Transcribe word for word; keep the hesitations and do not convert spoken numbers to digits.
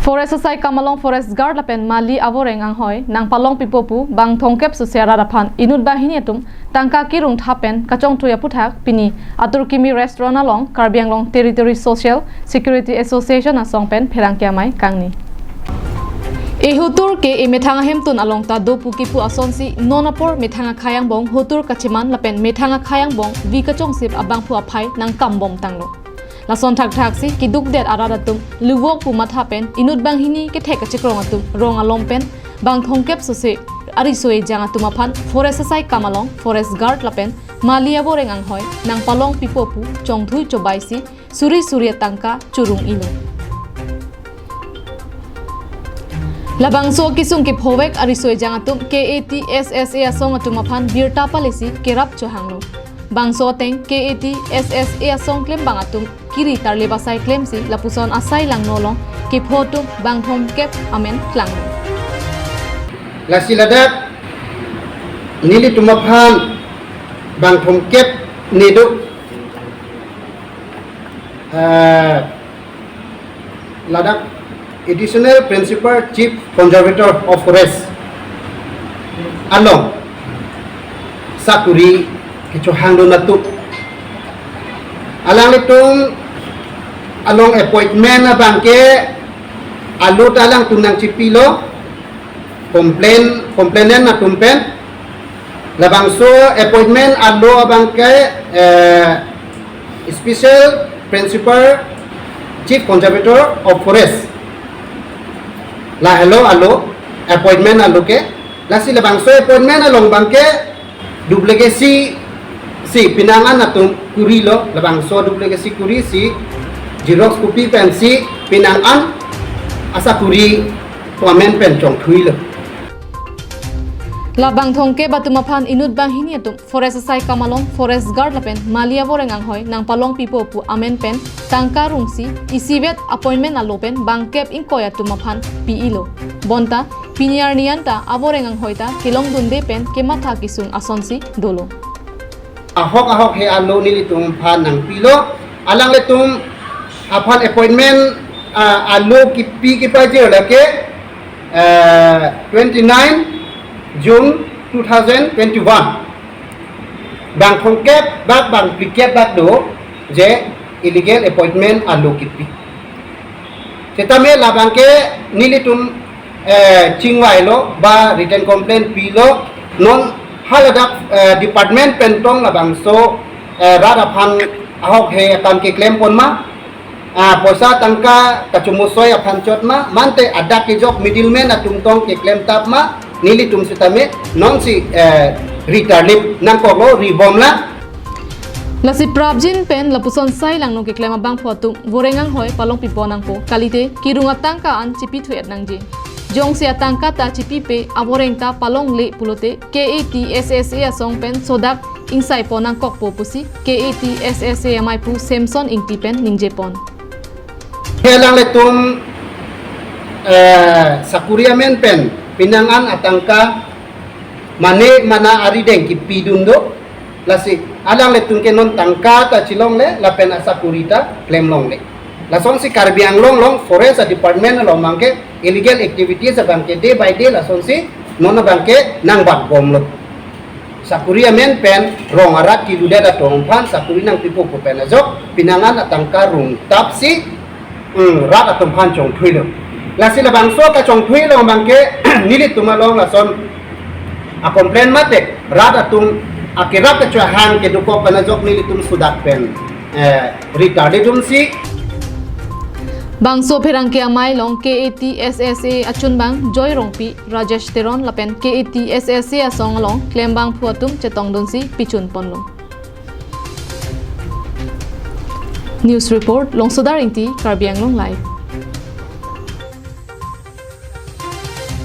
Forest asai kam along forest guard lapen mali avoreng anghoi nangpalong pipo pu bang thomkep sose arat aphan inut banghini atum tangka kerung thap pen kachongthui aphuthak pini Atur Kimi restaurant along Karbi Anglong Territory Social Security Association asong pen pherangke amei kangni. Ehutur ke emethang ahemtun along ta do pu kipu asonsi non apor methang akhai angbong hutur kacheman lapen methang akhai angbong vi kachongsip abangphu aphai nangkambom tanglo. Lason thakthak si keduk det arat atum luvok pu matha pen inut banghini kethek kachekrong atum rong alom pen bang thomkep sose ariso ejang atum aphan forest asai kam along forest guard lapen mali avoreng anghoi nangpalong pipo pu chongthui chobai si suri suri atangka churung ilo. Labangso kesung kephovek ariso ejang atum K A T S S A asong atum aphan birta palesi kerap chohanglo. Bangso ateng K A T S S A asong klembang atum kiri tarlip asai klemsi lapuson asai langno along kepho atum bang thomkep amen klanglo. Lasi ladak nelitum aphan bang thomkep nedo, eh, ladak Additional Principal Chief Conservator of Forest along sakuri kechohangdun atum. Alanglitum along appointment abangke alo ta alangtum nangchipilo, complain, complainant atum pen. Labangso appointment alo abangke, eh, Special Principal Chief Conservator of Forest. Lahelo alo appointment alo ke. Lasi labangso appointment along abangke duplicate si, si penang an atum kurilo, labangso duplicate si kuri si xerox copy pensi penang an asakuri pu amen pen chongthuilo. Labang thomkep atum aphan inut banghini atum forest asai kam along forest guard lapen mali avoreng anghoi nangpalong pipo pu amen pen tangka rungsi isivet appointment alo pen bangkep ingkoi atum aphan pi-ilo. Bonta pini arni anta avoreng anghoi ta kelongdunde pen kematha kesung asonsi dolo. Ahok ahok he alo nelitum aphan nangpilo, alanglitum aphan appointment, ah, alo kipi kipajir lake, eh, twenty-nine June two thousand twenty-one. Bang thomkep bak bang phlikep bak do je illegal appointment alo kipi. Setame labangke nelitum, eh, chingvailo ba written complaint pilo, non haladak, eh, department pen tong labangso, eh, rat aphan ahok he akam keklem pon ma, ah, poisa tangka kachomosoi aphan chot ma, mante adak kejok middleman atum tong keklem tap ma, nelitum setame nonsi, eh, ri tarlip nangkoklo, ribomlang. Lasi prapjin pen lapuson sai langno keklem abangphu atum voreng anghoi palong pipo nangpo kalite kerung atangka an chipi thuet nangji. Jongsi atangka ta chipipe avoreng ta palongle pulote K A T S S A asong pen sodak ingsai pon nangkokpo pusi K A T S S A amaiphu Samson Ingti pen ningje pon. Kelang letum, eh, sakuri amen pen penang an atangka mane mana arideng kipidun do. Lasi alang letum ke non tangka ta chilongle lapen asakuri ta klemlongle. Lasonsi Karbi Anglong along forest department along abangke illegal activities abangke day by day lasonsi non abangke nangbat bomlo. Sakuri amen pen rong arat kiludet atum aphan sakuri nangpipo pu pen ajok penang an atangka rung tapsi, hmm, rat atum aphan chongthuilo. Lasi labangso kachongthuilo abangke nelitum along lason a complain mate rat atum akerap kechohang kedokok pen ajok nelitum sudak pen, eh, ri tarlip dunsi. Bangso pherangke amei along K A T S S A achunbang Joy Rongpi, Rajesh Teron lapen K A T S S A asong along klembangphu atum chetongdunsi pichun ponlo. News report, Longsodar Ingti, Karbi Anglong Live.